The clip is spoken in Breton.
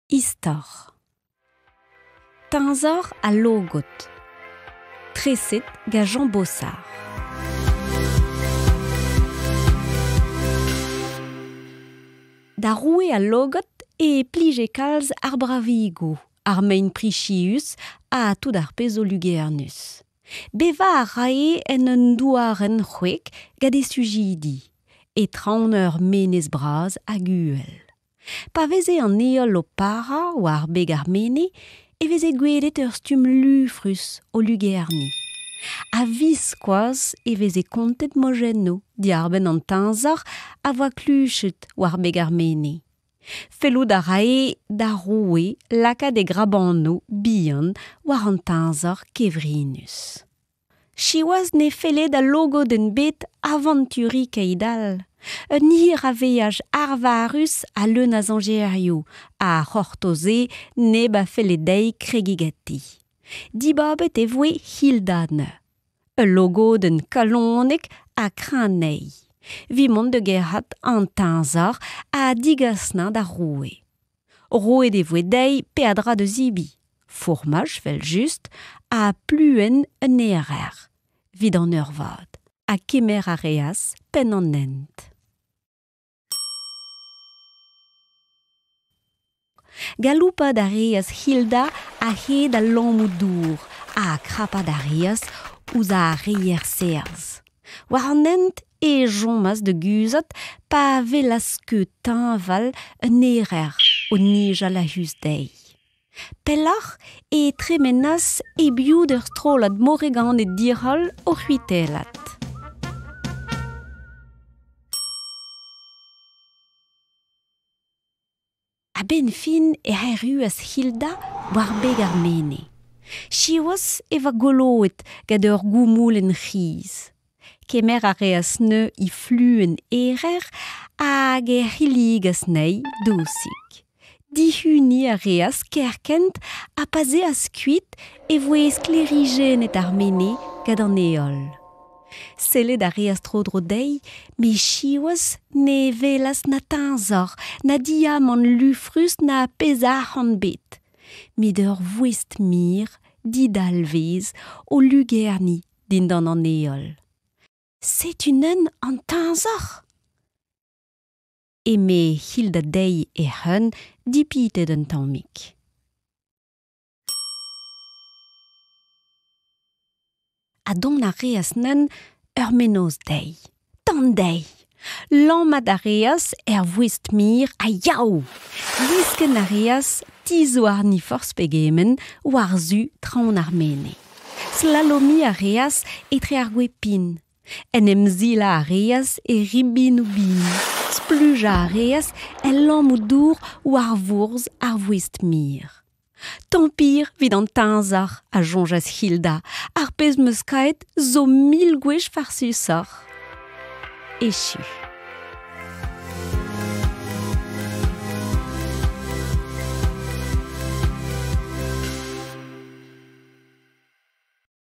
Istor. Teñzor al logod. Treset gant Jean Bossard. Da roue al logod e plije kalz ar bravigoù, ar mein prizius ha tout ar pezh zo lugernus. Bevañ a rae en un douarenn c'hwek gant e sujidi, e traoñ ur menez bras hag uhel. Pa veze an heol o parañ war beg ar menez e veze gwelet ur stumm lufrus o lugerniñ. A-viskoazh e veze kontet mojennoù diàr-benn an teñzor a voa kluchet war beg ar menez. Fellout a rae d'ar roue lakaat e grabanoù bihan war an teñzor kevrinus. Siwazh ne felle da logodenn bet avanturiñ keit-all. Un hir a veaj arvarus ha leun a zañjerioù a c'hortoze neb a felle dezhi kregiñ ganti. Dibabet e voe Hilda neuze. Ul logodenn kalonek ha kreñv anezhi. Evit mont da gerc'hat an teñzor ha degas anezhañ d'ar roue. Roet e voe dezhi peadra da zebriñ, fourmaj evel-just ha pluenn un erer, evit an eurvad, ha kemer a reas penn an hent. Galoupat a reas Hilda a-hed al lammoù-dour ha krapat a reas ouzh ar reier serzh. War an hent e chomas da guzhat pa welas skeud teñval un erer o nijal a-us dezhi. Pelloc'h e tremenas e-biou d'ur strollad moreganed diroll o c'hwitellat. A-benn fin ec'h erruas Hilda war beg ar menez. Siwazh e oa goloet gant ur goumoulenn c'hriz. Kemer a reas neuze he fluenn erer hag ec'h hilligas anezhi dousik. Dihuniñ a reas kerkent ha pa'z eas kuit e voe sklêrijennet ar menez gant an heol. Sellet a reas tro-dro dezhi, met siwazh ne welas na teñzor, na diamant lufrus na pezh arc'hant bet, met ur voest-mir didalvez o lugerniñ dindan an heol. Setu neuze an teñzor ! Eme Hilda dezhi hec'h-un, dipitet un tammig. Ha dont a reas neuze ur mennozh dezhi. Tan dezhi! Lammat a reas er voest-mir ha yaou! Diskenn a reas tizhouarniñ forzh pegement war-zu traoñ ar menez. Slalomiñ a reas etre ar gwez-pin. En em silañ a reas e ribinoù bihan. Splujañ a reas el lammoù-dour war vourzh ar voest-mir. Tampir 'vit an teñzor, a soñjas Hilda, ar pezh 'm eus kaet zo mil gwech farsusoc'h. Echu.